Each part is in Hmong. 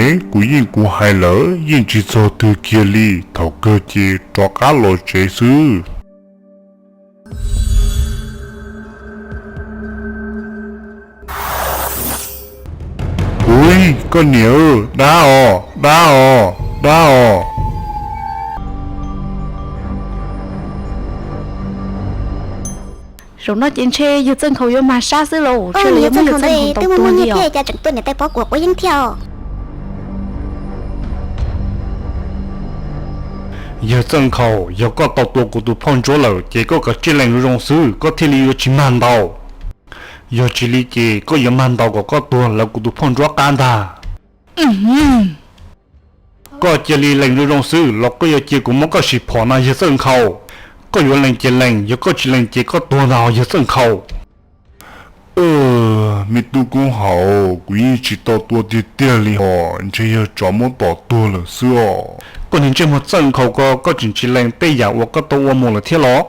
Kuv yeej kuv hais lawm yeej tsis txog twg kiag li, thaum kawg ces rov qab los tsev xwb. Ub, koj niam, dab os, dab os, dab os. Zaum no ces ntshe yawg Txawj Nkhaus yuav mag sab xwb lauj, ntshe yuav muab yawg Txawj Nkhaus tau tua li os. Cas tseem tua niam tais Pov Kuam quav yeeb thiab os? Yawg Txawj Nkhaus, yog koj tau tua kuv tus phauj Ntsuab lawm ces koj kav tsij lees zoo zoo xwb, koj thiaj li yuav tsis mag ntau. Yog tsis li ces koj yuav mag ntau kom koj tuag lawv kuv tus phauj Ntsuab qab ntag. Koj cia li lees zoo zoo xwb los koj yuav cia kuv muab koj sim phom na yawg Txawj Nkhaus. Koj yuav lees ces lees, yog koj tsis lees ces koj tuag ntag os yawg Txawj Nkhaus. Me tub Koob Haus, kuv yeej tsis tau tua tiag tiag li hos, ntshe yog tsov muab tom tuag lawm xwb os. Koj niag ntsej muag Txawj Nkhaus ko, koj tseem tsis lees tej yam uas koj tau ua mus lawm thiab los?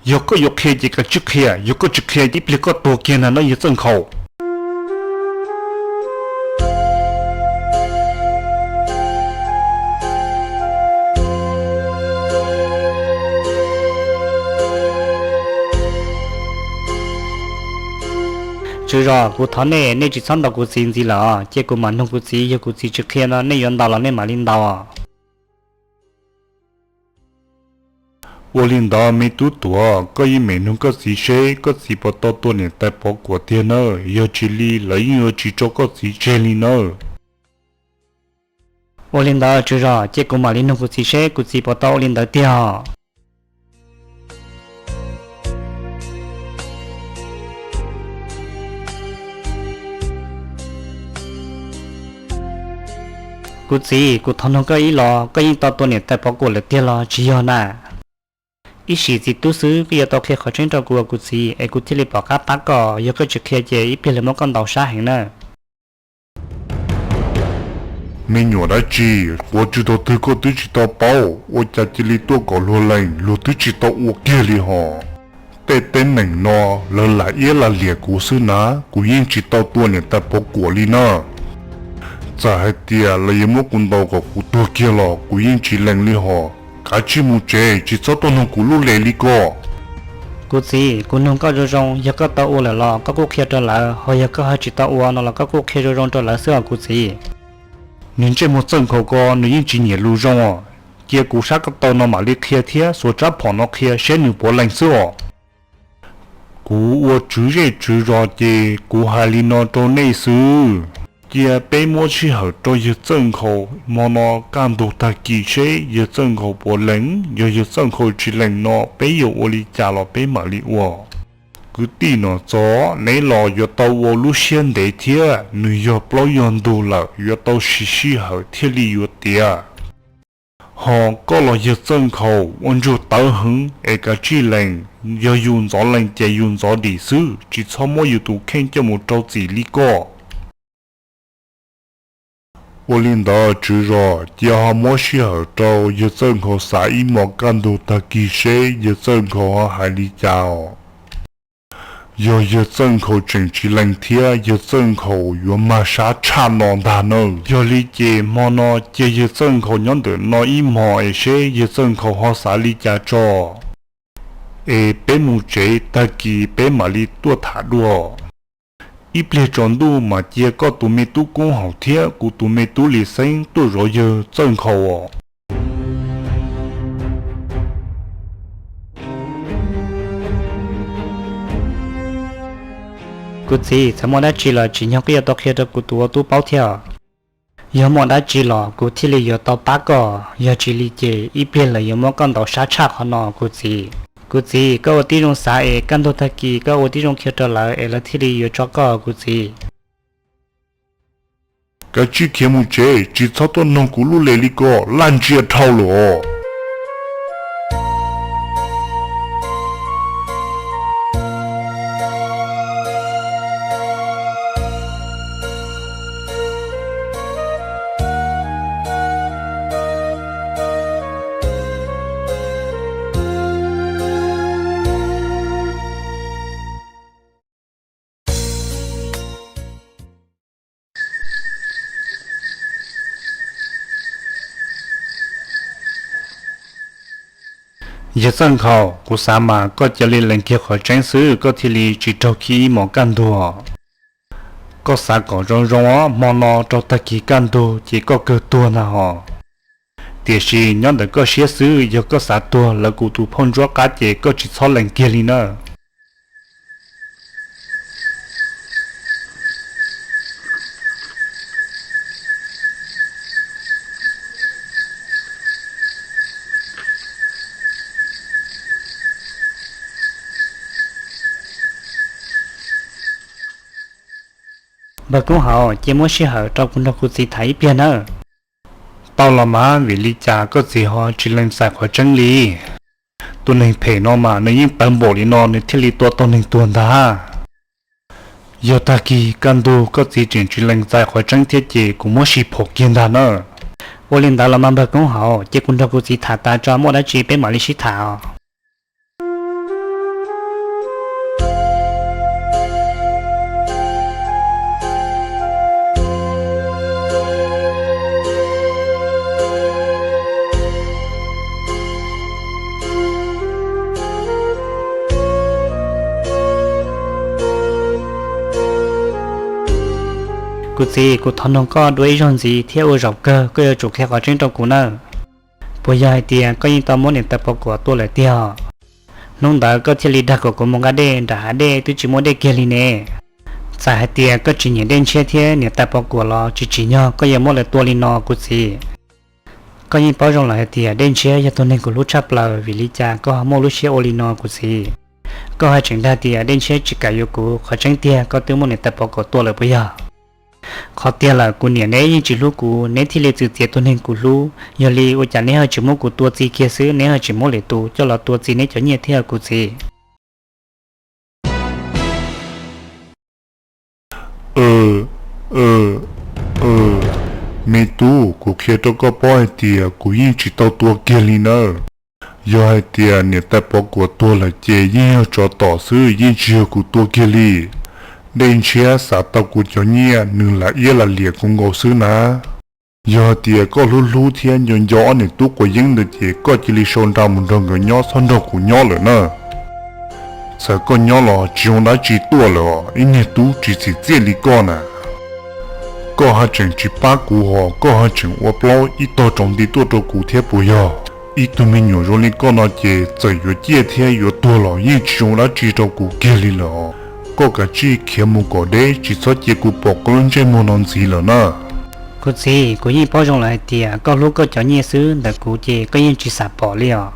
Yog koj yuav qhia ces kav tsij qhia, yog koj tsis qhia ib pliag koj tuag kiag ntag nawb yawg Txawj Nkhaus. Tswv zos, kuv thov nej, nej tsis txhob ntaus kuv txiv ntxiv lawm, cia kuv mam nug kuv txiv, yog kuv txiv tsis qhia no nej yuav ntaus los nej mam li ntaus. Ua li ntawd me tub Tuam, koj yeej meem nug koj txiv seb koj txiv puas tau tua niam tais Pov Kuam tiag nawb, yog tsis li lawv yeej yuav tsis tso koj txiv tseg li nawb. Ua li ntawd tswv zos, cia kuv mam li nug kuv txiv seb kuv txiv puas tau ua li ntawd tiag. Kuv txiv, kuv thov nug koj ib los, koj yeej tau tua niam tais Pov Kuam lawm tiag los tsis yog na? Ib sim txiv tub xwb, koj yuav tau qhia qhov tseeb rau kuv os kuv txiv, es kuv thiaj li pom qab pab koj, yog koj tsis qhia ces ib pliag lawv muab koj ntaus sab heev na. Me nyuam dab tsi, quav tsw thaum twg koj twb tsis tau paub, ua cas cia li tuaj kom luag lees, luag twb tsis tau ua kiag li hos. Tej teeb meem no lawv lam iab lam liam kuv xwb na, kuv yeej tsis tau tua niam tais Pov Kuam li na. Txawm hais tias lawv yuav muab kuv ntaus kom kuv tuag kiag los kuv yeej tsis lees li hos. Kav tsij mus tsev, tsis txhob tuaj nug kuv lub les li ko. Kuv txiv, kuv nug koj zoo zoo, yog koj tau ua lawm los koj kuj qhia rau lawv, ho yog koj ho tsis tau ua no los koj kuj qhia zoo zoo rau lawv xwb os kuv txiv. Niag ntsej muag Txawj Nkhaus ko nws yeej tsis nyiam lus zoo os. Cia kuv sab ko taw no mam li qhia thiab xuas rab phom no qhia seb nws puas lees xwb os. Kuv ua tswv zej tswv zos ces kuv hais li no rau nej xwb. Cia peb muab sij hawm rau yawg Txawj Nkhaus hmo no kaj ntug tag kis seb yawg Txawj Nkhaus puas lees, yog yawg Txawj Nkhaus tsis lees no peb yuav ua li cas los peb mam li ua. Kwv tij Nom Txos, neb los yuav tau ua lub siab ntev thiab, nws yog plaub yog ntug lawm yuav tau siv sij hawm thiaj li yuav tiav. Ho koj los yawg Txawj Nkhaus ua ntsuag tawv heev es kav tsij lees, yog yus ntxov lees ces yus ntxov dim xwb, tsis txhob muab yus tus kheej coj mus rau txim li koj. Ua li ntawd tswv zos, cia ho muab sij hawm rau yawg Txawj Nkhaus xav ib hmos kaj ntug tag kis seb yawg Txawj Nkhaus ho hais li cas os. Yog yawg Txawj Nkhaus tseem tsis lees thiab yawg Txawj Nkhaus yuav mag sab tshaj no ntag nawb. Yog li ces hmo no cia yawg Txawj Nkhaus nyob ntawm no ib hmos es seb yawg Txawj Nkhaus ho xav li cas tso. Es peb mus tsev, tag kis peb mam li tuaj tham dua. Ib pliag tsaus ntuj mas cia koj tus me tub Koob Haus thiab kuv tus me tub Lis Xeeb tuaj zov yawg Txawj Nkhaus os. Kuv txiv, txawm muaj dab tsi los tsim nyog koj yuav tau qhia rau kuv tus ua tub paub thiab. Yog muaj dab tsi los kuv thiaj li yuav tau pab koj, yog tsis li ces ib pliag lawv yuav muab koj ntaus sab tshaj qhov no kuv txiv. Kuv txiv, koj ua tib zoo xav es kaj ntug tag kis koj ua tib zoo qhia rau lawv es lawv thiaj li yuav tso koj kuv txiv. Kav tsij khiav mus tsev, tsis txhob tuaj noog kuv lub les li ko, laj ntsia dhau lawm os. Yawg Txawj Nkhaus, kuv xav mas koj cia li lees kiag qhov tseeb xwb koj thiaj li tsis raug khib ib hmos kaj ntug. Koj xav kom zoo zoo os, hmo no rau tag kis kaj ntug ces koj kawg tuag ntag hos. Tiam sis nyob ntawm koj siab xwb, yog koj xav tuag lawv kuv tus phauj ntsuab qab ces koj tsis txhob lees kiag li na. Npawg Koob Haus, cia muab sij hawm rau kuv nrog kuv txiv tham ib pliag nawb. Tau los mas, vim li cas koj txiv ho tsis lees txais qhov tseeb li? Tus neeg phem no mas nws yeej tawv npaum li no nws thiaj li tua tau neeg tuag ntag. Yog tag kis kaj ntug koj txiv tseem tsis lees txais qhov tseeb thiab ces kuv muab sib phom kiag ntag na. Ua li ntawd los mas npawg Koob Haus, cia kuv nrog kuv txiv tham tas tso, muaj dab tsi peb mam li sib tham os. Kuv txiv, kuv thov noog koj dua ib zaug ntxiv thiab ua zaum kawg koj yuav tsum qhia qhov tseeb rau kuv nawb. Puas yog hais tias koj yeej tau muab niam tais Pov Kuam tua lawm tiag? Hnub ntawd koj thiaj li dag kom kuv mus nqa dej nram hav dej twb tsis muaj dej kiag li ne. Txawm hais tias koj tsis nyiam Dej Ntshiab thiab niam tais Pov Kuam los tsis tsim nyog koj yuav muab lawv tua li no kuv txiv. Koj yeej paub zoo lawm hais tias Dej Ntshiab yog tus neeg kuv hlub tshaj plaws, vim li cas koj ho muaj lub siab ua li no kuv txiv? Koj haj tseem dag tias Dej Ntshiab tsis kam yuav kuv, qhov tseeb tiag koj twb muab niam tais Pov Kuam tua lawm puas yog? Qhov tiag lawm, kuv niam neb yeej tsis hlub kuv, neb thiaj li txwv txiav tus neeg kuv hlub. Yog li ua cas neb ho tsis muab kuv tua txi kiag xwb, neb ho tsis muab lwm tus coj los tua txi neb cov nyiaj thiab kuv txiv? Me tub, kuv qhia rau koj paub hais tias kuv yeej tsis tau tua kiag li nawb. Yog hais tias niam tais Pov Kuam tuag lawm ces yeej yog tsov tom xwb, yeej tsis yog kuv tua kiag li. Dej Ntshiab xav tau kuv cov nyiaj, nws lam iab lam liam kuv nkaus xwb na. Yog hais tias koj hlub hlub thiab nco nco ob niam tub quav yeeb ntawd ces koj cia li sau nra mus nrog nkawd nyob, txhob nrog kuv nyob lawm na. Txawm koj nyob los tsis zoo dab tsi tuaj lawm os, ib niag tub tsis txim txiaj li koj na. Koj haj tseem tsis pab kuv hos, koj haj tseem ua plaub ib tog tsaus nti tuaj rau kuv thiab puas yog? Ib tug me nyuam zoo li koj no ces txawm yuav ciaj thiab yuav tuag los yeej tsis zoo dab tsi rau kuv kiag li lawm os. Koj kav tsij khiav mus kom deb, tsis txhob cia kuv pom koj lub ntsej muag no ntxiv lawm na. Kuv txiv, kuv yeej paub zoo lawm hais tias koj hlub koj cov nyiaj xwb, ntawm kuv ces koj yeej tsis xam pom li os.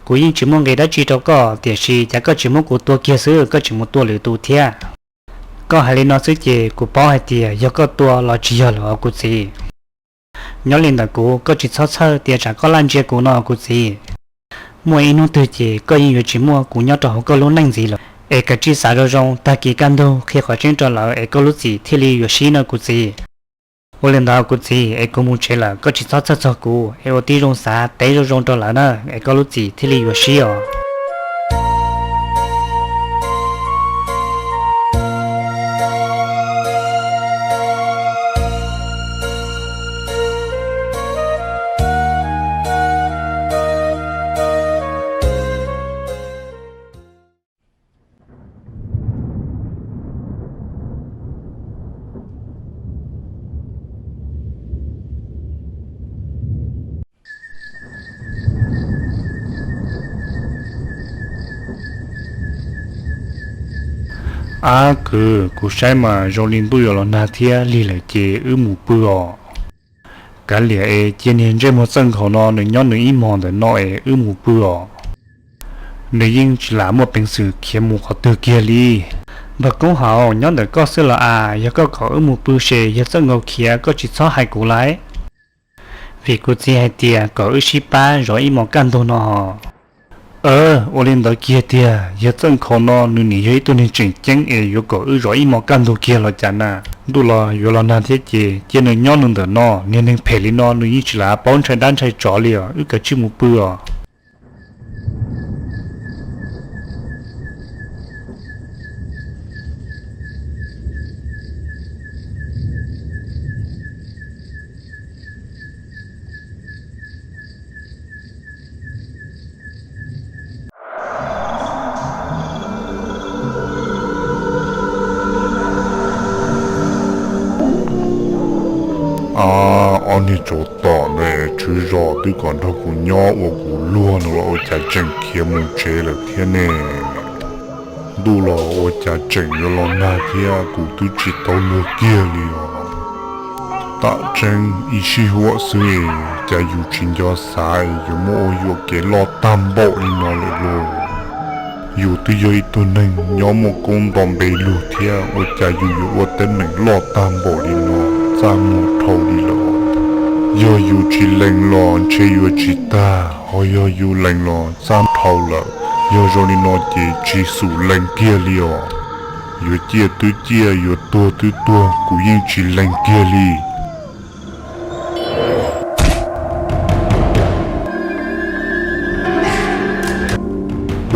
Kuv yeej tsis muaj nqis dab tsi rau koj, tiam sis cas koj tsis muab kuv tua kiag xwb, koj tseem mus tua lwm tus thiab? Koj hais li no xwb ces kuv paub hais tias yog koj tua los tsis yog lawm os kuv txiv. Nyob li ntawm kuv, koj tsis txhob txhawj tias tsam koj laj ntsia kuv no kuv txiv. Muaj ib hnub twg ces koj yeej yuav tsis muaj kuv nyob rau hauv koj lub neej ntxiv lawm. Es kav tsij xav zoo zoo, tag kis kaj ntug qhia qhov tseeb rau lawv es koj lub txim thiaj li yuav sib no kuv txiv. Ua li ntawd kuv txiv, es kuv mus tsev lawm, koj tsis txhob txhawj txog kuv, es ua tib zoo xav teb zoo zoo rau lawv na, es koj lub txim thiaj li yuav sib os. Ab kwv, kuv saib mas zoo li ntuj yuav los nag thiab lig lawm ces wb mus pw os. Kav liam es cia niag ntsej muag Txawj Nkhaus no nws nyob nws ib hmos ntawm no es wb mus pw os. Nws yeej tsis lam muaj peev xwm khiav mus qhov twg kiag li. Npawg Koob Haus, nyob ntawm koj xwb los as, yog koj kom wb mus pw ces yawg Txawj Nkhaus khiav koj tsis txhob hais kuv lauj. Vim kuv txiv hais tias kom wb sib pab zov ib hmos kaj ntug no hos. Ua li ntawd kiag tiag, yawg Txawj Nkhaus no nws nim yog ib tug neeg tseem ceeb es yuav kom wb zov ib hmos kaj ntug kiag los cas na. Ntuj los yuav los nag thiab ces cia nws nyob nws ntawm no, niag neeg phem li no nws yeej tsis lam paub ntshai dab ntshai tsov li os, wb kav tsij mus pw os. Niag tsov tom ntawd, tswv zos twb kom nrog kuv nyob ua kuv luag no los ua cas tseem khiav mus tsev lawm thiab ne? Ntuj los ua cas tseem yuav los nag thiab, kuv twb tsis tau luag kiag li os. Tam tseeb ib sij huam xwb es cas yus tsis nco xav es yuav muab ua yuam kev loj tag npaum li no lawm lauj. Yus twb yog ib tug neeg nyob muaj koob nto npe lug thiab, ua cas yus yuav ua teeb meem loj tag npaum li no, txaj muag dhau li lawm. Yog yus tsis lees los ntshe yuav tsis tag, ho yog yus lees los txaj dhau lawm. Yog zoo li no ces tsis xum lees kiag li os. Yuav ciaj twb ciaj, yuav tuag twb tuag, kuv yeej tsis lees kiag li.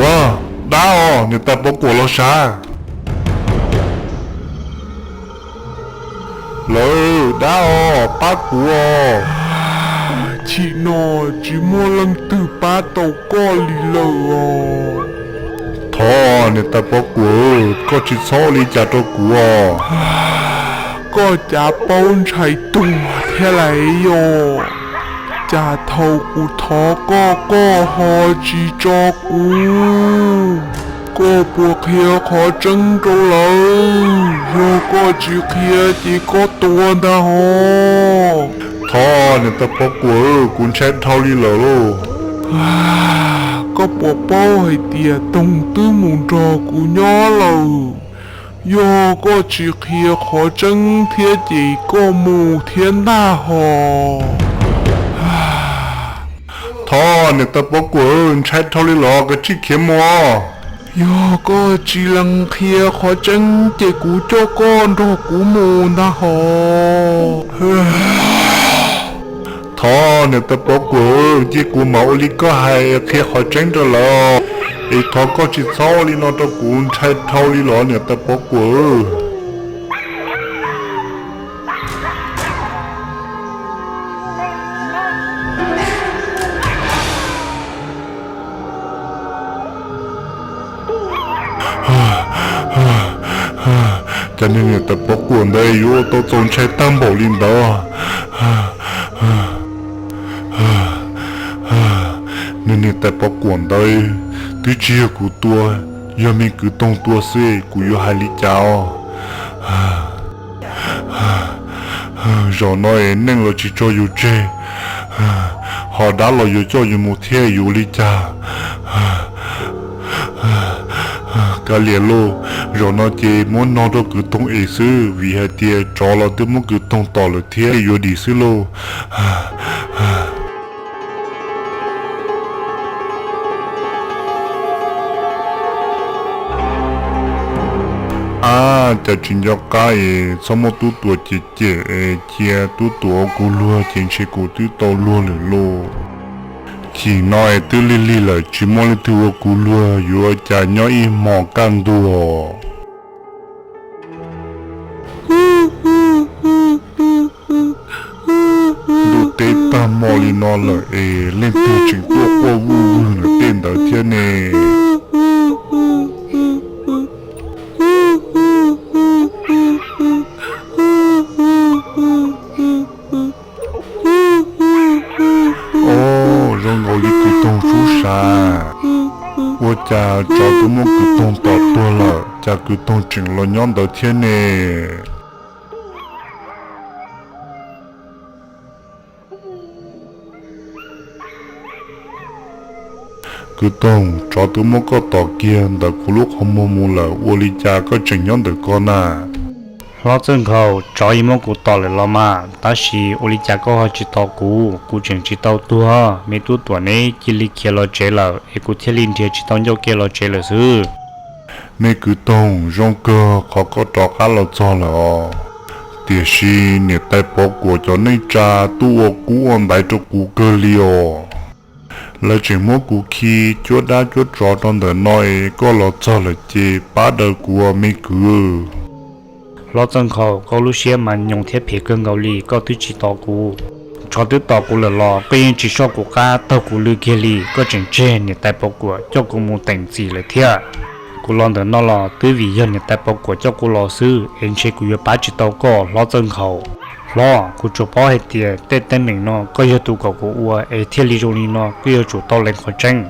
Ua, dab os, niam tais Pov Kuam los sav. Lawv, dab os, pab kuv os. Chim no tsis muaj leej twg pab tau koj li lawm os. Thov niam tais Pov Kuam, koj tsis txhob ua li cas rau kuv os. Koj cav paub ntshai tuag thiab lauj. Cas thaum kuv thov koj, koj ho tsis tso kuv? Koj puas qhia qhov tseeb rau lawv? Yog koj tsis qhia ces koj tuag ntag hos. Thov niam tais Pov Kuam, kuv ntshai dhau li lawm lauj. Koj puas paub hais tias Toog twb mus nrog kuv nyob lawm? Yog koj tsis qhia qhov tseeb thiab ces koj mus thiab ntag hos. Thov niam tais Pov Kuam, ntshai dhau li lawm, koj tsij khiav mus. Yog koj tsis lees qhia qhov tseeb ces kuv coj koj nrog kuv mus ntag hos. Thov niam tais Pov Kuam, cia kuv mam ua li koj hais qhia qhov tseeb rau lawv, es thov koj tsis txhob ua li no rau kuv, ntshai dhau li los niam tais Pov Kuam. Cas niag niam tais Pov Kuam ntawd yuav ua tau txaus ntshai tag npaum li ntawd. Niag niam tais Pov Kuam ntawd twb tsis yog kuv tua, yog me kwv Toog tua xwb, kuv yuav hais li cas os? Zaum no es neej los tsis tso yus tseg, ho dab los yuav coj yus mus thiab, yuav ua li cas? Kav liam lauj, zaum no ces muab no rau kwv Toog es xwb, vim hais tias tsov los twb muab kwv Toog tom lawm thiab, yuav dim xwb lauj. Ab, cas tsis nco qab es txhob muab Tub Tuam cem cem es cia Tub Tuam ua kuv luag ces ntshe kuv twb tau luag lawm lauj. Chim no es twb lig lig lawm, tsis muaj leej twg ua kuv luag, yuav ua cas nyob ib hmos kaj ntug. Ntuj teb tag hmo li no lawm es leej twg tseem tuaj quaj vuj vwg ntawm tej ntawd thiab ne? Os, zoo nkaus li kwv Toog sub sav. Ua cas tsov twb muab kwv Toog tom tuag lawm, cas kwv Toog tseem los nyob ntawd thiab ne? Kwv Toog, tsov twb muab koj tom kiag ntawm kuv lub qhov muag mus lawm, ua li cas koj tseem nyob ntawm ko na? Hlob Txawj Nkhaus, tsov yeej muab kuv tom lawm los mas, tab sis ua li cas koj ho tsis tos kuv? Kuv tseem tsis tau tuag, me Tub Tuam neb cia li khiav los tsev lawm es kuv thiaj li nrhiav tsis tau ncauj ke los tsev lawm xwb. Me kwv Toog, zoo kawg qhov koj rov qab los txog lawm os. Tiam sis niam tais Pov Kuam cov neej tsa tuaj ua kub ua ntaiv rau kuv kawg li os. Lawv tseem muab kuv khi cuab dab cuab tsov rau ntawm no es koj los txog lawm ces pab daws kuv me kwv. Hlob Txawj Nkhaus, koj lub siab mas nyoos thiab phem kawg nkaus li, koj twb tsis tos kuv. Tsov twb tom kuv lawm los koj yeej tsis soj kuv qab taug kuv lw kiag li, koj tseem tseg niam tais Pov Kuam coj kuv mus teem txim lawm thiab. Kuv los ntawm no los twb vim yog niam tais Pov Kuam coj kuv los xwb, es ntshe kuv yuav pab tsis tau koj Hlob Txawj Nkhaus. Hlob, kuv tsuas paub hais tias tej teeb meem no koj yog tus kom kuv ua es thiaj li zoo li no, koj yuav tsum tau lees qhov tseeb.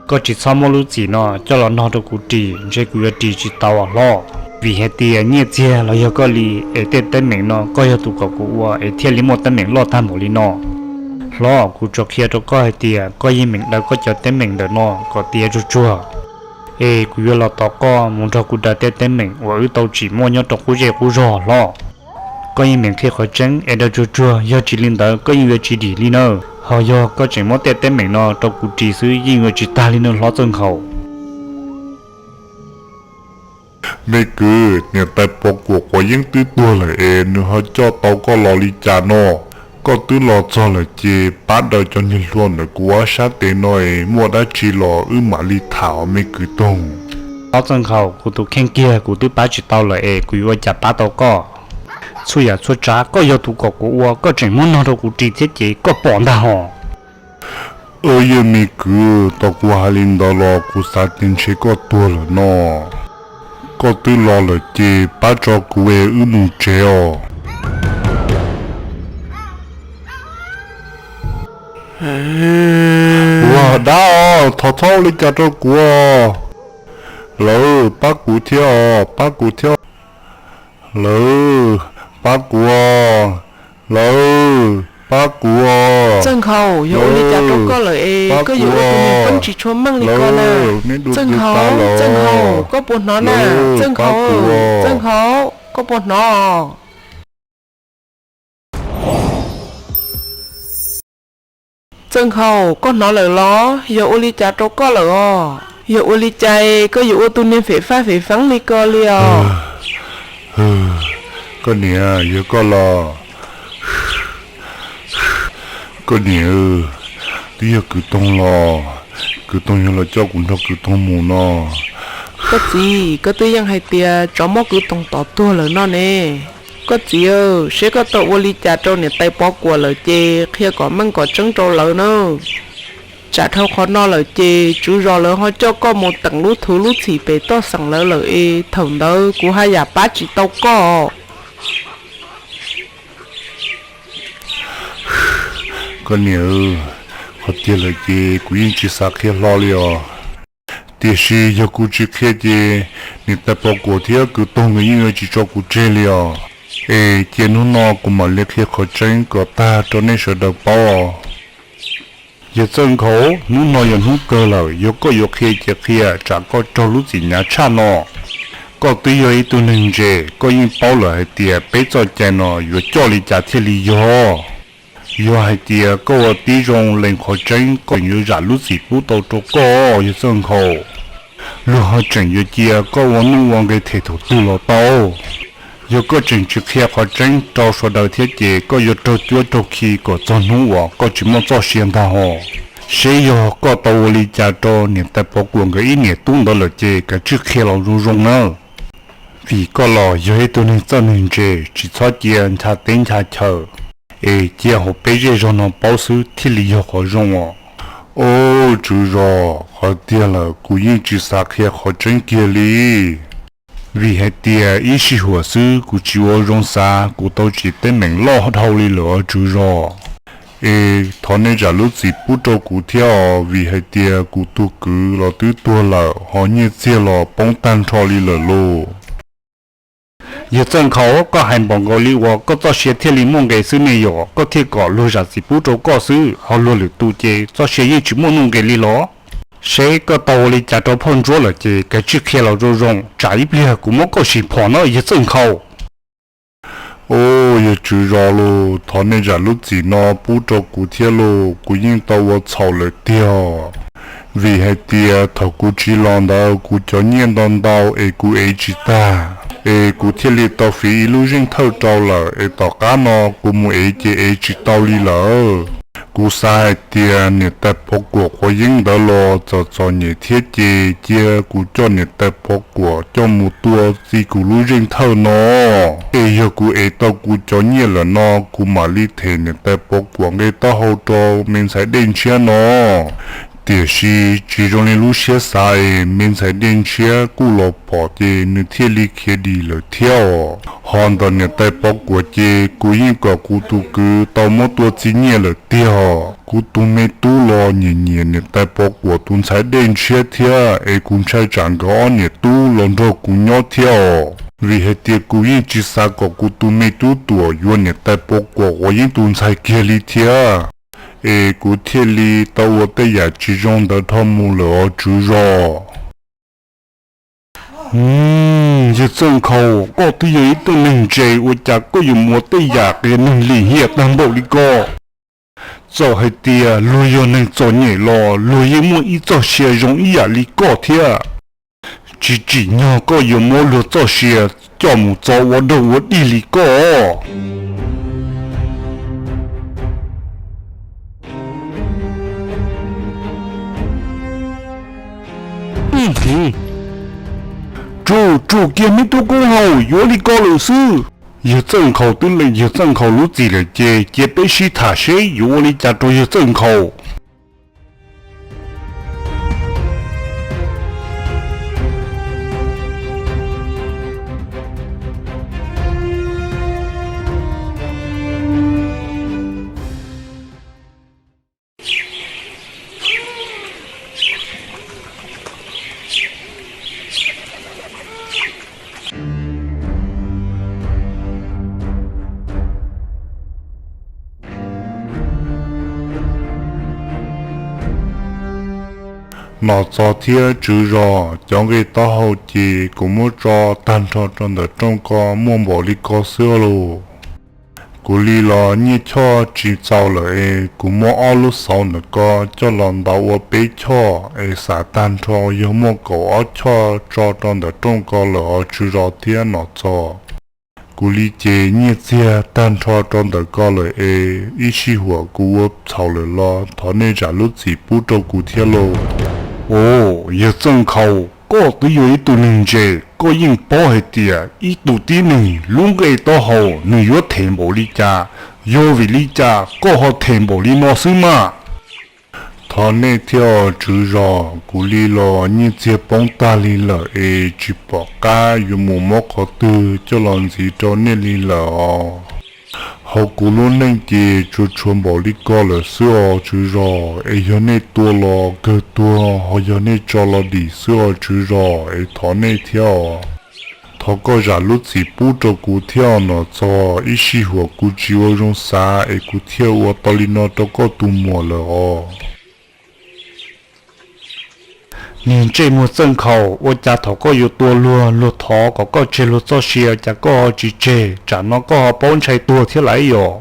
Koj tsis txhob muab lub txim no coj los nog rau kuv ris, ntshe kuv yuav ris tsis tau hlob. Vim hais tias nyiaj txiag los yog koj li, es tej teeb meem no koj yog tus kom kuv ua es thiaj li muaj teeb meem loj tag npaum li no. Hlob, kuv tsuas qhia rau koj hais tias koj yeej meem daws koj cov teeb meem ntawm no kom tiav tsuag tsuag, es kuv yuav los tos koj mus nrog kuv daws tej teeb meem uas wb tau tsim muaj nyob rau qub zej qub zog hlob. Koj yeej meem qhia qhov tseeb es daws tsuag tsuag, yog tsis li ntawd koj yeej yuav tsis dim li na. Ho yog koj tseem muab tej teeb meem no rau kuv ris xwb yeej yuav tsis tag li na hlob Txawj Nkhaus. Me kwv, niam tais Pov Kuam quav yeeb twb tuag lawm es nws ho coj tau koj los li cas no? Koj twb los txog lawm ces pab daws cov niag hlua ntawm kuv ob sab tes no es muaj dab tsi los wb mam li tham os me kwv Toog. Hlob Txawj Nkhaus, kuv tus kheej kiag kuv twb pab tsis tau lawm es kuv yuav ua cas pab tau koj? Txhua yam txhua tsav koj yog tus kom kuv ua, koj tseem muab nog rau kuv ris thiab ces koj pom ntag hos. Yog me kwv, tos kuv hais li ntawd los kuv xav tias ntshe koj tuag lawm no. Koj twb los lawm ces pab tso kuv es wb mus tsev os. Ua dab os, thov txhob ua li cas rau kuv os. Lawv pab kuv thiab os, pab kuv thiab. Lawv pab kuv os. Lawv pab kuv os. Txawj Nkhaus, yog ua li cas rau koj lawm es koj yuav ua tus neeg poob tsis tshua meej li ko na? Txawj Nkhaus, Txawj Nkhaus, koj puas hnov na? Txawj Nkhaus, Txawj Nkhaus, koj puas hnov? Txawj Nkhaus, koj hnov lawm los? Yog ua li cas rau koj lawm os? Yog ua li cas koj yuav ua tus niag fem faj fem feeb li ko li os? Koj niam, yog koj los? Koj niam, twb yog kwv Toog los, kwv Toog yog los coj kuv nrog kwv Toog mus no. Koj txiv, koj twb yeej hais tias tsov muab kwv Toog tom tuag lawm no ne. Koj txiv, seb koj tau ua li cas rau niam tais Pov Kuam lawm ces qhia kom meej kom tseeb rau lawv nawb. Tsam dhau qhov no lawm ces tswv zos lawv ho coj koj mus teem lub thuv lub txhim pem toj xeem lawv lawm es thaum ntawd kuv haj yam pab tsis tau koj. Koj niam, qhov tiag lawm ces kuv yeej tsis xav qhia hlo li os. Tiam sis yog kuv tsis qhia ces niam tais Pov Kuam thiab kwv Toog nkawd yeej yuav tsis tso kuv tseg li os. Es cia hnub no kuv mam li qhia qhov tseeb kom tag rau nej sawv daws paub os. Yawg Txawj Nkhaus, hnub no yog hnub kawg lawm, yog koj yuav qhia ces qhia, tsam koj raug lub txim hnyav tshaj no. Koj twb yog ib tug neeg ntse, koj yeej paub lawm hais tias peb txoj cai no yuav coj li cas thiaj li yog. Yog hais tias koj ua tib zoo lees qhov tseeb, koj yuav zam lub txim pub tau rau koj, yawg Txawj Nkhaus. Luag ho tseem yuav cia koj ua nuj ua nqi them thaum twg los tau. Yog koj tseem tsis qhia qhov tseeb rau sawv daws thiab ces koj yuav raug cuab raug khi kom txog hnub uas koj tsis muaj txoj sia ntag hos. Seb yog koj tau ua li cas rau niam tais Pov Kuam nkawd ib niam tub ntawd lawm ces kav tsij qhia los zoo zoo nawb. Vim koj los yog ib tug neeg txawj neeg ntse, tsis txhob cia ncha teb ncha chaw, es cia hauv peb zej zog no paub xwb thiaj li yog qhov zoo os. Au, tswv zos, qhov tiag lawm kuv yeej tsis xav qhia qhov tseeb kiag li. Vim hais tias ib sij huam xwb kuv tsis ua zoo xav, kuv tau tsim teeb meem loj dhau li lawm os tswv zos. Es thov nej zam lub txim pub rau kuv thiab os, vim hais tias kuv tus kwv los twb tuag lawm, ho nyiaj txiag los poob tag nrho li lawm lauj. Yawg Txawj Nkhaus, koj hais npaum nkaus li uas koj txoj sia thiaj li muaj nqe xwb ne yom, koj thiaj kom luag zam txim pub rau koj xwb, ho luag lwm tus ces txoj sia yeej tsis muaj nuj nqis li los? Seb koj tau ua li cas rau phauj Ntsuab lawm ces kav tsij qhia los zoo zoo, tsam ib pliag kuv muab koj sim phom na yawg Txawj Nkhaus. Au, yawg tswv zos lauj, thov nej zam lub txim no pub rau kuv thiab lauj, kuv yeej tau ua txhaum lawm tiag. Vim hais tias thaum kuv tsiv los ntawd kuv cov nyiaj ntau ntau es kuv ev tsis tag, es kuv thiaj li tau fiv ib lub zeej thawj rau lawm es tom qab no kuv mus ev ces ev tsis tau li lawm. Kuv xav hais tias niam tais Pov Kuam quav yeeb ntawd los txom txom nyem thiab ces cia kuv coj niam tais Pov Kuam coj mus tua txi kuv lub zeej thawj no. Es yog kuv ev tau kuv cov nyiaj lawm no kuv mam li them niam tais Pov Kuam nqe taub hau rau me ntxhais Dej Ntshiab no. Tiam sis tsis zoo li lub siab xav es me ntxhais Dej Ntshiab kuj los pom ces nws thiaj li khiav dim lawm thiab os. Ho ntawm niam tais Pov Kuam ces kuv yeej kom kuv tus kwv tau muab tua txi nyiaj lawm tiag os. Kuv tus me tub los nyiam nyiam niam tais Pov Kuam tus ntxhais Dej Ntshiab thiab es kuv ntshai tsam nkawd ob niam tub los nrog kuv nyob thiab os. Vim hais tias kuv yeej tsis xav kom kuv tus me tub Tuam yuav niam tais Pov Kuam quav yeeb tus ntxhais kiag li thiab, es kuv thiaj li tau ua tej yam tsis zoo ntawd dhau mus lawm os tswv zos. Yawg Txawj Nkhaus, koj twb yog ib tug neeg ntse, ua cas koj yuav muaj tej yam qias neeg lim hiam tag npaum li ko? Txawm hais tias luag yog neeg txom nyem los luag yeej muaj ib txoj sia zoo ib yam li koj thiab. Tsis tsim nyog koj yuav muab luag txoj sia coj mus txo ua dog ua dig li koj. Tsum, tsum kiag me tub koob haus, yuav li ko lawm xwb. Yawg Txawj Nkhaus twb lees yawg Txawj Nkhaus lub txim lawm ces cia peb sib tham seb yuav ua li cas rau yawg Txawj Nkhaus. Nom Txos thiab tswv zos, cov nqe taub hau ces kuv muab tso tag nrho rau ntawm rooj ko muaj npaum li ko xwb lauj. Kuv li los nyiaj choj tsis txaus lawm es kuv muab ob lub xauv ntawm ko coj los ntaus ua peb choj es xav tag nrho yog muaj kaum ob choj tso rau ntawm rooj ko lawm os tswv zos thiab Nom Txos. Kuv li ces nyiaj txiag tag nrho rau ntawm ko lawm es ib sij huam kuv ua txhaum lawm los thov nej zam lub txim pub rau kuv thiab lauj. Os, yawg Txawj Nkhaus, koj twb yog ib tug neeg ntse, koj yeej paub hais tias ib tug tib neeg lub nqe taub hau nws yuav them npaum li cas, yog vim li cas koj ho them npaum li no xwb mas? Thov nej thiab os tswv zos, kuv li los nyiaj txiag poob tag li lawm es tsis pom qab yuav mus muab qhov twg coj los ntxiv rau nej li lawm os. Hauv kuv lub neej ces tsuas tshuav npaum li ko lawm xwb os tswv zos, es yog nej tua los kawg tuag, ho yog nej tso los dim xwb os tswv zos, es thov nej thiab os. Thov koj zam lub txim pub rau kuv thiab os Nom Txos, ib sij huam kuv tsis ua zoo xav es kuv thiaj ua tau li no rau koj tus muam lawm os. Niag ntsej muag Txawj Nkhaus, ua cas thaum koj yuav tua luag, luag thov kom koj tseg luag txoj sia cas koj ho tsis tseg, tsam no koj ho paub ntshai tuag thiab lawm yom?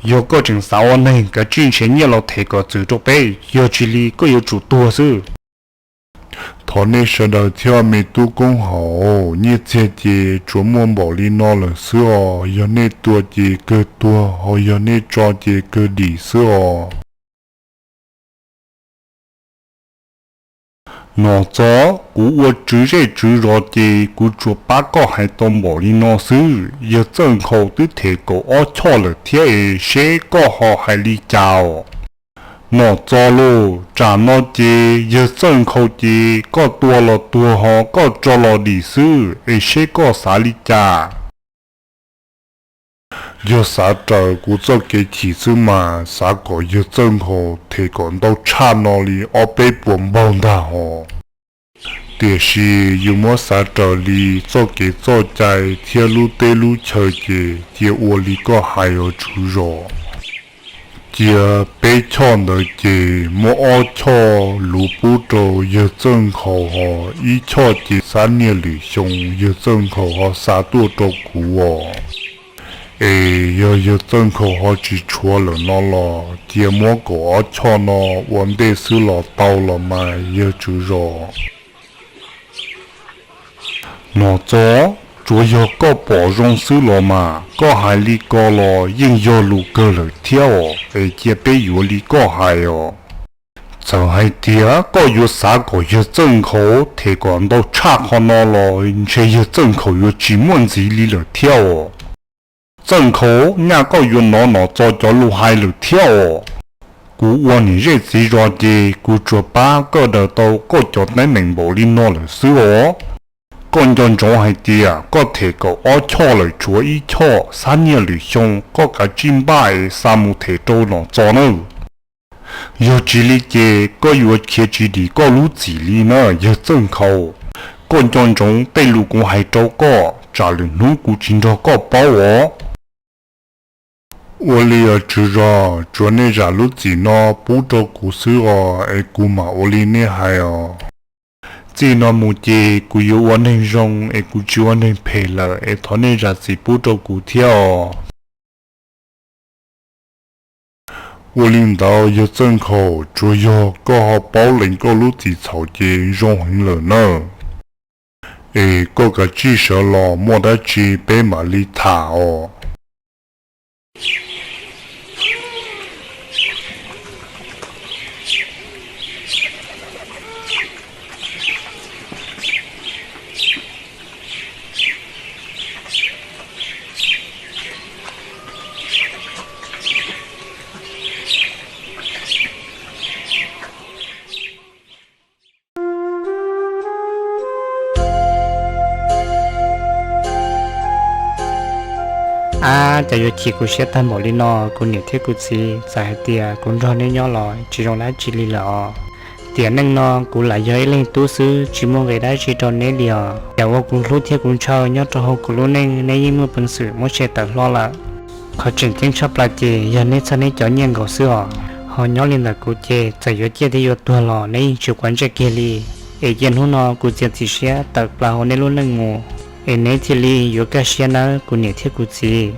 Yog koj tseem xav ua neeg, kav tsij nrhiav nyiaj los them kom txwm rau peb, yog tsis li koj yuav tsum tuag xwb. Thov nej sawv daws thiab me tub koob haum, nyiaj txiag ces tsuas muaj npaum li no lawm xwb os, yog nej tua ces kawg tuag, ho yog nej tso ces kawg dim xwb os. Nom Txos, kuv ua tswv zej tswv zos ces kuv tsuas pab koj hais tau npaum li no xwb. Yawg Txawj Nkhaus twb them kaum ob choj lawm thiab es seb koj ho hais li cas os. Nom Txos lauj, tsam no ces yawg Txawj Nkhaus ces koj tua los tuag ho koj tso los dim xwb es seb koj xav li cas. Yog xav raws kuv txoj kev chim xwb mas xav kom yawg Txawj Nkhaus them kom ntau tshaj no li ob peb puas npaug ntag hos. Tiam sis yus muab xav raws li txoj kev txoj cai thiab lub teb lub chaw ces cia ua li koj hais os tswv zos. Cia peb choj ntawd ces muab ob choj luv pub rau yawg Txawj Nkhaus hos ib choj ces xab niag lwm xyoo yawg Txawj Nkhaus ho xa tuaj rau kuv os. Es yog yawg Txawj Nkhaus ho tsis tshuav lawm no los cia muab kaum ob choj no ua ntej xwb los tau los mas yawg tswv zos. Nom Txos, tsuav yog koj pom zoo xwb los mas, koj hais li ko los yeej yog lus kawg lawm thiab os, es cia peb yuav li koj hais os. Txawm hais tias koj yuav xav kom yawg Txawj Nkhaus them kom ntau tshaj qhov no los ntshe yawg Txawj Nkhaus yuav tsis muaj ntxiv li lawm thiab os. Txawj Nkhaus, nyaj koj yuav hnov Nom Txos cov lus hais lawm thiab os. Kuv ua niam zej txiv zos ces kuv tsuas pab koj daws tau koj cov teeb meem npaum li no lawm xwb os. Koj nco ntsoov hais tias koj them kaum ob choj lawm tshuav ib choj xab nyiaj lwm xyoo koj kav tsij npaj es xa mus them rau Nom Txos nawb. Yog tsis li ces koj yuav khiav tsis dim koj lub txim li na yawg Txawj Nkhaus. Koj nco ntsoov tej lus kuv hais rau koj, tsam lwm hnub kuv tsis nrog koj paub os. Ua li os tswv zos, tsuav nej zam lub txim no pub rau kuv xwb os es kuv mam ua li nej hais os. Txij no mus ces kuv yuav ua neeg zoo es kuv tsis ua neeg phem lawm es thov nej zam txim pub rau kuv thiab os. Ua li ntawd yawg Txawj Nkhaus, tsuas yog koj ho paub lees koj lub txim txhaum ces zoo heev lawm na. Es koj kav tsij sawv los muaj dab tsi peb mam li tham os. Ab, cas yuav chim kuv siab tag npaum li no, kuv niam thiab kuv txiv, txawm hais tias kuv nrog neb nyob los tsis zoo dab tsi li lawm os. Tiam neej no kuv lam yog ib leeg tub xwb tsis muaj nqis dab tsi rau neb li os. Yam uas kuv hlub thiab kuv ntshaw nyob rau hauv kuv lub neej neb yeej muaj peev xwm muab tshem tawm hlo lawm. Qhov tseem ceeb tshaj plaws ces yog neb txhawj neb cov nyiaj nkaus xwb os. Ho nyob li ntawm kuv ces txawm yuav ciaj thiab yuav tuag los neb yeej tsis quav ntsej kiag li. Es cia hnub no kuv txiav txim siab tawm plaws hauv neb lub neej mus, es neb thiaj li yuav kaj siab nawb kuv niam thiab kuv txiv.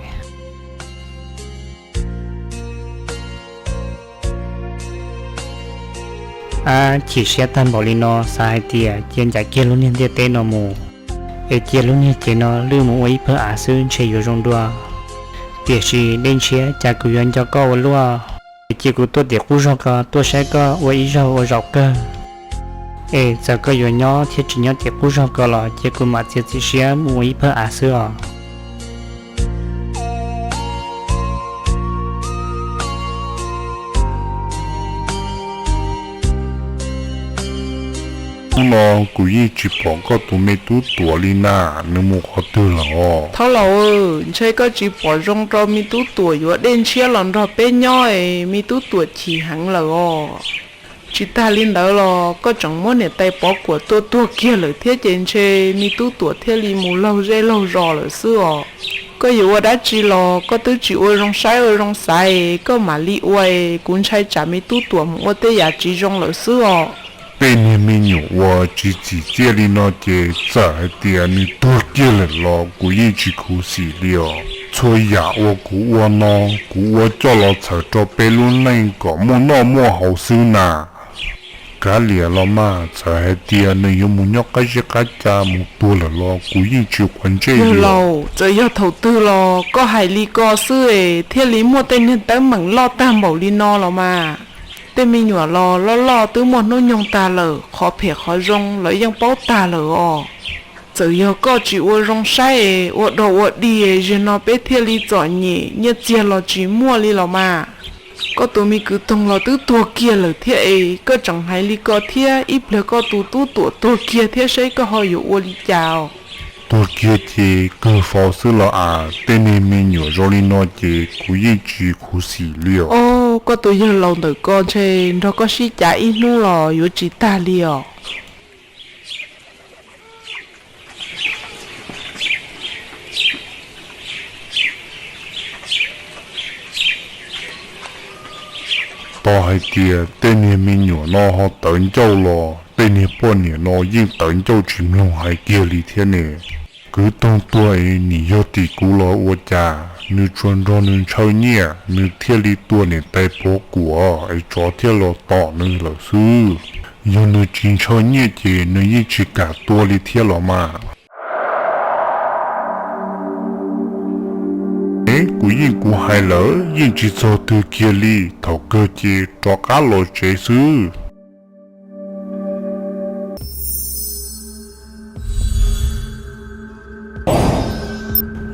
Ab, chim siab tag npaum li no xav hais tias cia ncaim kiag lub niag ntiaj teb no mus, es cia lub niag cev no lwj mus ua ib pawg av xwb ntshe yuav zoo dua. Tiam sis Dej Ntshiab, cas kuv yuav nco koj ua luaj, es cia kuv tuaj tim qub zog ko tuaj saib koj ua ib zaug ua zaum kawg. Es txawm koj yuav nyob thiab tsis nyob tim qub zog ko los cia kuv mam txiav txim siab mus ua ib pawg av xwb os. Hnub no kuv yeej tsis pom koj tus me tub Tuam li na, nws mus qhov twg lawm os? Thaub laus, ntshe koj tsis pom zoo rau me tub Tuam yuav Dej Ntshiab los nrog peb nyob es me tub Tuam chim heev lawm os. Tsis tag li ntawd los koj tseem muab niam tais Pov Kuam tua tuag kiag lawm thiab ces ntshe me tub Tuam thiaj li mus laug zej laug zos lawm xwb os. Koj yuav ua dab tsi los koj twb tsis ua zoo saib ua zoo xaiv, koj mam li ua es kuv ntshai tsam me tub Tuam mus ua tej yam tsis zoo lawm xwb os. Tej niag me nyuam uas tsis txim txiaj li no ces txawm hais tias nws tuag kiag lawm los kuv yeej tsis khuv xim li os. Txhua yam uas kuv ua no, kuv ua coj los txhawm rau peb lub neej kom muaj noj muaj haus xwb na. Kav liam los mas, txawm hais tias nws yuav mus nyob qab zeb qab ca mus tuag lawm los kuv yeej tsis quav ntsej li os. Txawm yog thaum twg los koj hais li ko xwb es thiaj li muaj tej niag teeb meem loj tag npaum li no los mas. Tej me nyuam los loj loj twb muaj hnub nyoog tag lawm, qhov phem qhov zoo lawv yeej paub tag lawm os. Txawm yog koj tsis ua zoo saib es ua dog ua dig, zaum no peb thiaj li txom nyem, nyiaj txiag los tsis muaj li los mas. Koj tus me kwv Toog los twb tuag kiag lawm thiab es koj tseem hais li ko thiab, ib pliag koj tus tub Tuam tuag kiag thiab seb koj ho yuav ua li cas os. Tuag kiag ces kawg faus xwb los as, tej niag me nyuam zoo li no ces kuv yeej tsis khuv xim li os. Os, koj tus yawg laus ntawm ko ntshe nrog koj sib cav ib hnub los yuav tsis tag li os. Tos hais tias tej niag me nyuam no ho tawv ncauj los tej niag poj niam no yeej tawv ncauj tsis mloog hais kiag li thiab ne. Kwv Toog tuag es nim yog tim kuv los ua cas, nws tsuas nrog nws ntshaw nyiaj nws thiaj li tua niam tais Pov Kuam es tsov thiaj los tom nws lawm xwb. Yog nws tsis ntshaw nyiaj ces nws yeej tsis kam tua li thiab los mas. Ev, kuv yeej kuv hais lawm yeej tsis txog twg kiag li, thaum kawg ces rov qab los tsev xwb.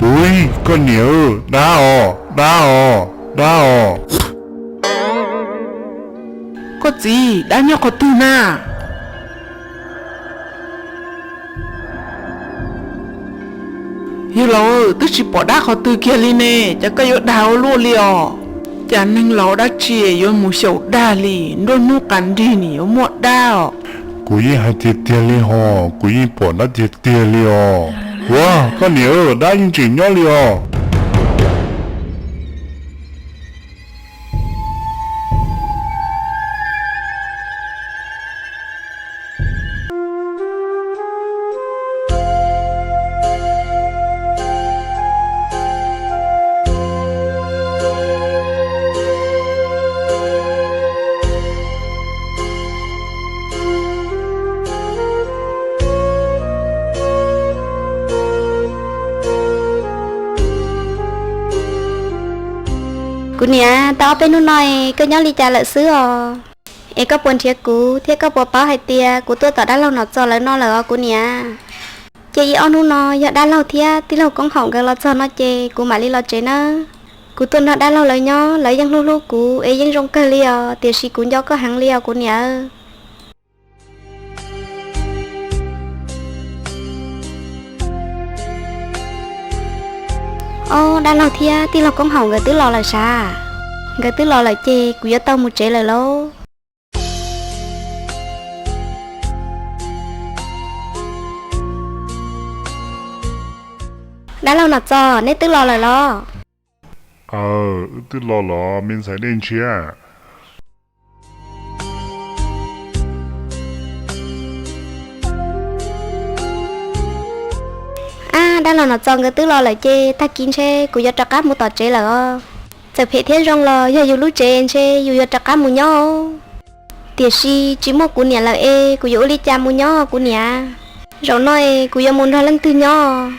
Ui, koj niam, dab os, dab os, dab os. Koj txiv, dab nyob qhov twg na? Yawg laus, twb tsis pom dab qhov twg kiag li ne, cas koj yuav dag ua luaj li os? Cas neeg laus dab tsi yuav mus xyaum dag li, nruab hnub qas nrig nim yuav muaj dab os. Kuv yeej hais tiag tiag li hos, kuv yeej pom dab tiag tiag li os. Ua, koj niam, dab yeej tseem nyob li os. Kuv niam, tau ob peb hnub no koj nyob li cas lawm xwb os? Es koj puas nrhiav kuv thiab koj puas paub hais tias kuv tuaj tom dab laug Nom Txos lawv no lawm os kuv niam? Ces ib ob hnub no yog dab laug thiab tij laug Koob Haum nkawd los txog no ces kuv mam li los tsev nawb. Kuv tuaj nrog dab laug lawv nyob, lawv yeej hlub hlub kuv es yeej zoo kawg li os, tiam sis kuv nco koj heev li os kuv niam. Ob, dab laug thiab tij laug Koob Haum nkawd twb los lawm sav? Nkawd twb los lawm ces kuv yuav tau mus tsev lawm lauj. Dab laug Nom Txos, neb twb los lawm los? Aw, wb twb los los me ntxhais Dej Ntshiab. Ab, dab laug Nom Txos nkawd twb los lawm ces tag kis ntshe kuv yuav rov qab mus tom tsev lawm os. Txawm phem thiab zoo los yog yus lub tsev ntshe yus yuav rov qab mus nyob. Tiam sis tsis muaj kuv niam lawm es kuv yuav ua li cas mus nyob kuv niam? Zaum no es kuv yuav mus nrog leej twg nyob?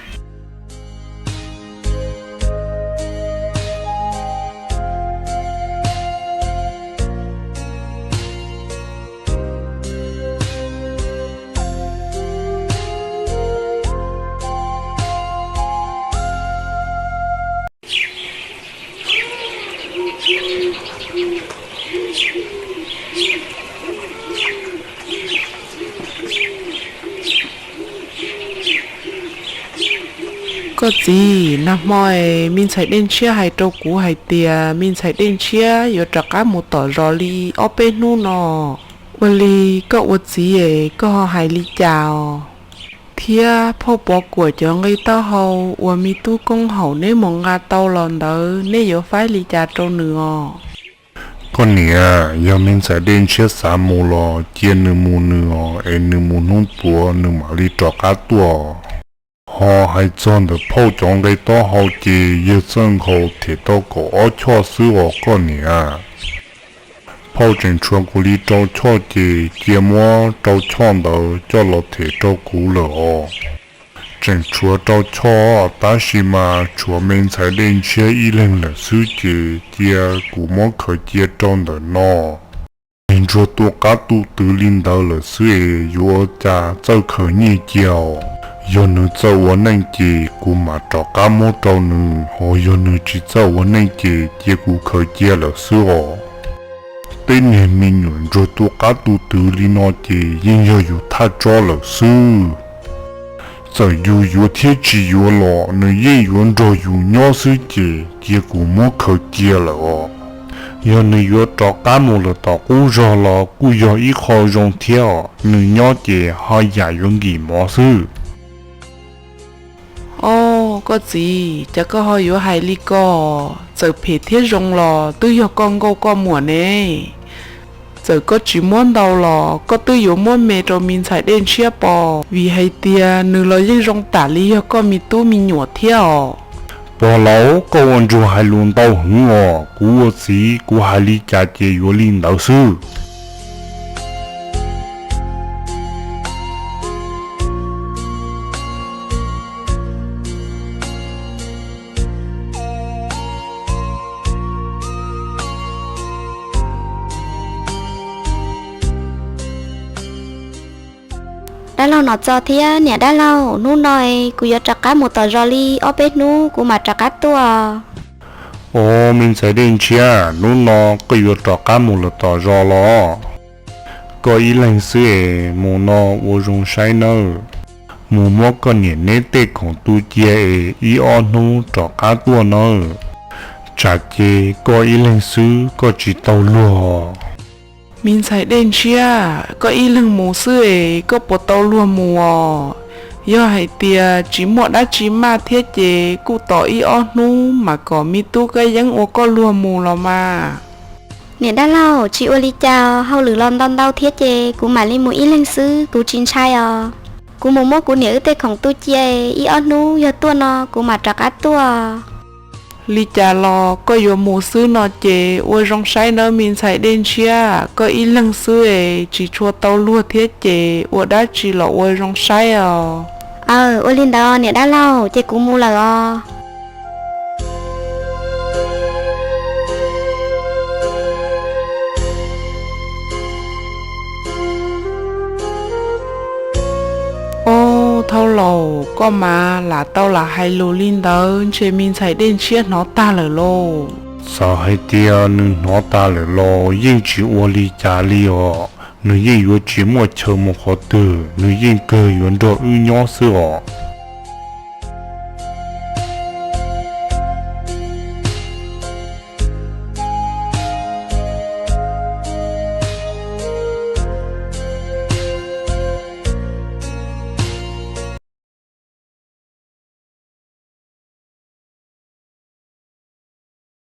Koj txiv, nag hmo es me ntxhais Dej Ntshiab hais rau kuv hais tias me ntxhais Dej Ntshiab yuav rov qab mus tom zos li ob peb hnub no. Ua li koj ua txiv es koj ho hais li cas os? Thiab phauj Pov Kuam cov nqi taub hau uas me tub Koob Haum neb mus nqa tau los ntawd neb yuav faib li cas rau nws os? Koj niam, yog me ntxhais Dej Ntshiab xav mus los cia nws mus nws os, es nws mus hnub puav nws mam li rov qab tuaj. Ho hais txog ntawm phauj cov nqi taub hau ces yawg txawj nkhaus them tau kaum ob choj xwb os koj niam. Phauj tseem tshuav kuv li rau choj ces cia muab rau choj ntawd coj los them rau kuv lawm os. Tseem tshuav rau choj, tab sis mas tshuav me ntxhais Dej Ntshiab ib leeg lawm xwb ces cia kuv muab khaws cia rau ntawm no. Niag ntsuag tu qab tu twv li ntawd lawm xwb es yuav ua cas txawj khaws nyiaj cia os. Yog nws txawj ua neej ces kuv mam rov qab muab rau nws, ho yog nws tsis txawj ua neej ces cia kuv khaws cia lawm xwb os. Tej niag me nyuam ntsuag tu qab tu twv li no ces yeej yog yus thaj tsob lawm xwb. Txawm yus yuav thiab tsis yuav los nws yeej yuav nrog yus nyob xwb ces cia kuv muab khaws cia lawm os. Yog nws yuav rov qab mus lawm tom qub zog los kuj yog ib qho zoo thiab os, nws nyob ces ho yam yuav nkim mov xwb. Au, koj txiv, cas koj ho yuav hais li ko? Txawm phem thiab zoo los twb yog koj nkauj koj muam ne. Txawm koj tsis muab ntau los koj twb yuav muab me rau me ntxhais Dej Ntshiab pov, vim hais tias nws los yeej zoo tam li yog koj me tub me nyuam thiab os. Pog laus, koj ua ntsuag hais lus ntau heev os, kuv ua txiv kuv hais li cas ces yuav li ntawd xwb. Dab laug Nom Txos thiab niam dab laug, hnub no kuv yuav rov qab mus tom zos li ob peb hnub kuv mam rov qab tuaj. Au, me ntxhais Dej Ntshiab, hnub no koj yuav rov qab mus lawm tom zos los? Koj ib leeg xwb es mus no ua zoo saib nawb. Mus muab koj niam neb tej khoom tu cia es ib ob hnub rov qab tuaj nawb. Tsam ces koj ib leeg xwb koj tsis tau luag. Me ntxhais Dej Ntshiab, koj ib leeg mus xwb es koj puas tau luag mus os? Yog hais tias tsis muaj dab tsi maj thiab ces kuj tos ib ob hnub mas kom me tub Kab Yeeb ua koj luag mus los mas. Niam dab laug, tsis ua li cas, hauj lwm los ntau ntau thiab ces kuv mam li mus ib leeg xwb, kuv tsis ntshai os. Kuv mus muab kuv niam wb tej khoom tu cia, ib ob hnub yog tuaj no kuv mam rov qab tuaj. Li cas los koj yuav mus xwb no ces ua zoo saib nawb me ntxhais Dej Ntshiab, koj ib leeg xwb es tsis tshua tau luag thiab ces ua dab tsi los ua zoo saib os. Aw, ua li ntawd niam dab laug, ces kuv mus lawm os. Ob, thauj laus, koj mas lam tau lam hais lus li ntawd ntshe me ntxhais Dej Ntshiab hnov tag lawm lauj. Txawm hais tias nws hnov tas lawm los yeej tsis ua li cas li os, nws yeej yuav tsis muaj chaw mus qhov twg, nws yeej kawg yuav nrog wb nyob xwb os.